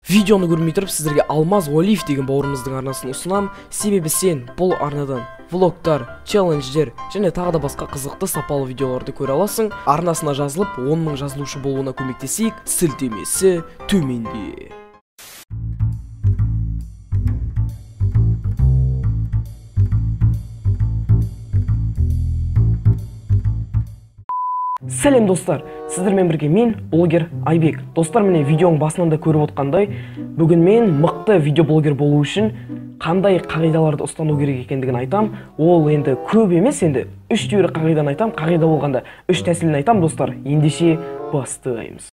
Видеоны көрмей тұрып сіздерге Алмаз Уалиев деген бауырымыздың арнасын ұсынам. Себебі сен бұл арнадан влогтар, челлендждер және тағы да басқа қызықты сапалы видеоларды көре аласың. Арнасына жазылып 10 мың жазылушы болуына көмектесейік. Сілтемесі төменде. Сәлем достар, сіздермен бірге мен, блогер Айбек. Достар, міне видеоның басынан да көріп отқандай, бүгін мен мықты видеоблогер болу үшін қандай қағидаларды ұстану керек екендігін айтам. Ол енді көп емес, енді үш түйір қағиданы айтам. Қағида болғанда үш тәсілін айтам, достар. Ендеше бастаймыз.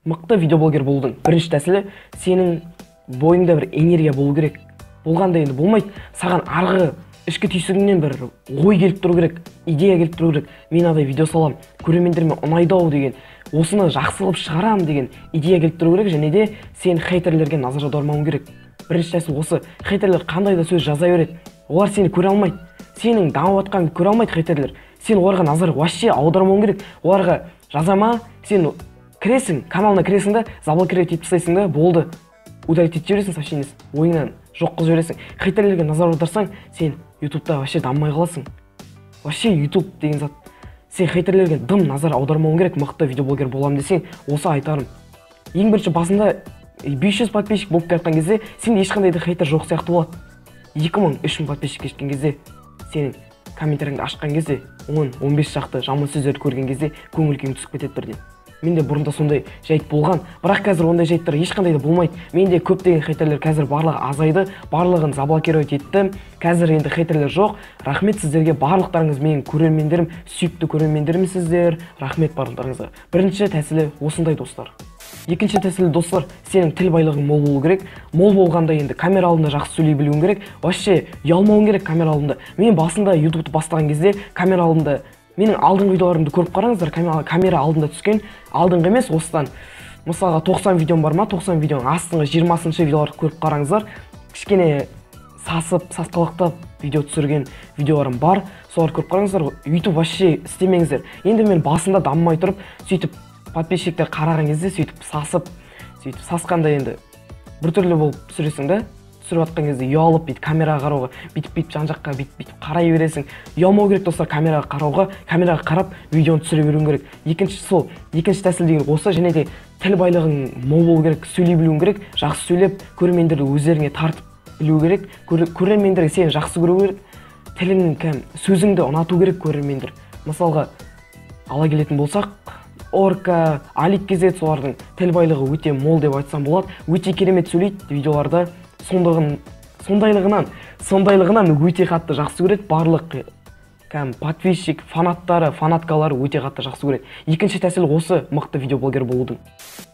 Мықты видеоблогер болудың бірінші тәсілі, сенің бойыңда бір энергия болу керек. Болғанда енді болмайды, саған арғы ішкі түйсігіңнен бір ой келіп тұру керек, идея келіп тұру керек. Мен адай видео салам, көрермендеріме ұнайды ау деген, осыны жақсы қылып шығарам деген идея келіп тұру керек. Және де сен хейтерлерге назар аудармауың керек. Бірінші тәсіл осы. Хейтерлер қандай да сөз жаза береді, олар сені көре алмайды, сенің дамып жатқаныңды көре алмайды хейтерлер. Сен оларға назар вообще аудармауың керек. Оларға жаза ма, сен кіресің, каналына кіресің да, заблокировать етіп тастайсың да, болды, удалить етіп жібересің сообщениесін, ойыңнан жоқ қылып жібересің. Хейтерлерге назар аударсаң, сен ютубта вообще дамымай қаласың. Вообще ютуб деген зат, сен хейтерлерге дым назар аудармауың керек. Мықты видеоблогер болам десең, осы айтарым. Ең бірінші басында 500 подписчик болып келе жатқан кезде сенде ешқандай да хейтер жоқ сияқты болады. 2000, 3000 подписчик жеткен кезде, сенің комментарийіңді ашқан кезде, 10-15 шақты жаман сөздерді көрген кезде көңіл күйің түсіп кетеді бірден. Менде бұрында сондай жайт болған, бірақ қазір ондай жайттар ешқандай да болмайды. Менде көптеген хейтерлер қазір барлығы азайды, барлығын заблокировать еттім. Қазір енді хейтерлер жоқ. Рахмет сіздерге, барлықтарыңыз менің көрермендерім, сүйікті көрермендерімсіздер. Рахмет барлықтарыңызға. Бірінші тәсілі осындай, достар. Екінші тәсілі, достар, сенің тіл байлығың мол болу керек. Мол болғанда енді камера алдында жақсы сөйлей білуің керек. Вообще ұялмауың керек камера алдында. Мен басында ютубты бастаған кезде камера алдында, менің алдыңғы видеоларымды көріп қараңыздар, камера алдында түскен, алдыңғы емес, осыдан мысалға 90 видеом бар ма, 90 видеоның астыңғы 20-шы видеоларды көріп қараңыздар. Кішкене сасып, сасқалақтап видео түсірген видеоларым бар, соларды көріп қараңыздар. Өйтіп вообще істемеңіздер. Енді мен басында дамымай тұрып, сөйтіп подписчиктер қараған кезде сөйтіп сасып, сөйтіп сасқанда енді біртүрлі болып түсіресің да. Түсіріп жатқан кезде ұялып, бүйтіп камераға қарауға, бүйтіп-бүйтіп жан-жаққа бүйтіп-бүйтіп қарай бересің. Ұялмау керек, достар, камераға қарауға, камераға қарап видеоны түсіре беруің керек. Екінші сол, екінші тәсіл деген осы. Және де тіл байлығың мол болу керек, сөйлей білуің керек, жақсы сөйлеп көрермендерді өздеріңе тартып білу керек, көрермендер сені жақсы көру керек, тілің, сөзіңді ұнату керек көрермендер. Мысалға ала келетін болсақ, Орка, Алик KZ, солардың тіл байлығы өте мол деп айтсам болады. Өте керемет сөйлейді видеоларда. Сондайлығынан өте қатты жақсы көреді. Барлық подписчик, фанаттары, фанаткалары өте қатты жақсы көреді. Екінші тәсіл осы, мықты видеоблогер болудың.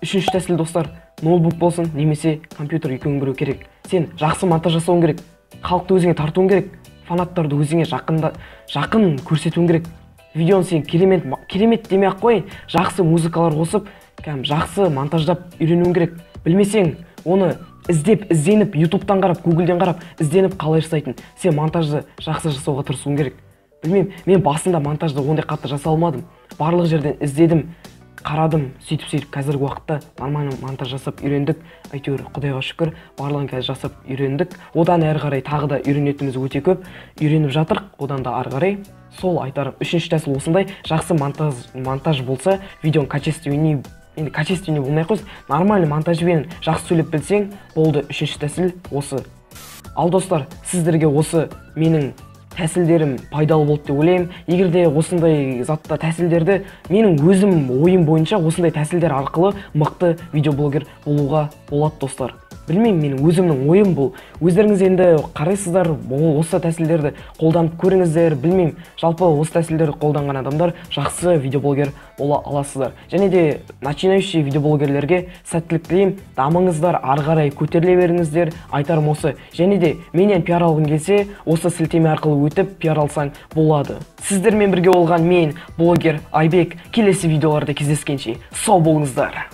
Үшінші тәсіл, достар, ноутбук болсын немесе компьютер, екеуінің біреуі керек. Сен жақсы монтаж жасауың керек, халықты өзіңе тартуың керек, фанаттарды өзіңе жақын көрсетуің керек. Видеоны сен керемет демей-ақ қояйын, жақсы музыкалар қосып, жақсы монтаждап үйренуің керек. Білмесең, оны іздеп, ізденіп, ютубтан қарап, гуглден қарап, ізденіп қалай жасайтын. Сен монтажды жақсы жасауға тырысуың керек. Білмеймін, мен басында монтажды ондай қатты жасай алмадым. Барлық жерден іздедім, қарадым, сөйтіп-сөйтіп қазіргі уақытта нормально монтаж жасап үйрендік. Әйтеуір Құдайға шүкір, барлығын қазір жасап үйрендік. Одан әрі қарай тағы да үйренетініміз өте көп. Үйреніп жатырық, одан да ары қарай. Сол айтарым. Үшінші тәсіл осындай, жақсы монтаж болса, видеоның качественный, енді качественный болмай қойсын, нормальный монтажбен жақсы сөйлеп білсең, болды. Үшінші тәсіл осы. Ал достар, сіздерге осы менің тәсілдерім пайдалы болды деп ойлаймын. Егер де осындай затта тәсілдерді менің өзім ойым бойынша осындай тәсілдер арқылы мықты видеоблогер болуға болады, достар. Білмеймін, менің өзімнің ойым бұл. Өздеріңіз енді қарайсыздар, осы тәсілдерді қолданып көріңіздер. Білмеймін, жалпы осы тәсілдерді қолданған адамдар жақсы видеоблогер бола аласыздар. Және де начинающий видеоблогерлерге сәттілік тілеймін. Дамыңыздар, ары қарай көтеріле беріңіздер. Айтарым осы. Және де менен пиар алғың келсе, осы сілтеме арқылы өтіп пиар алсаң болады. Сіздермен бірге болған мен, блогер Айбек. Келесі видеоларда кездескенше сау болыңыздар.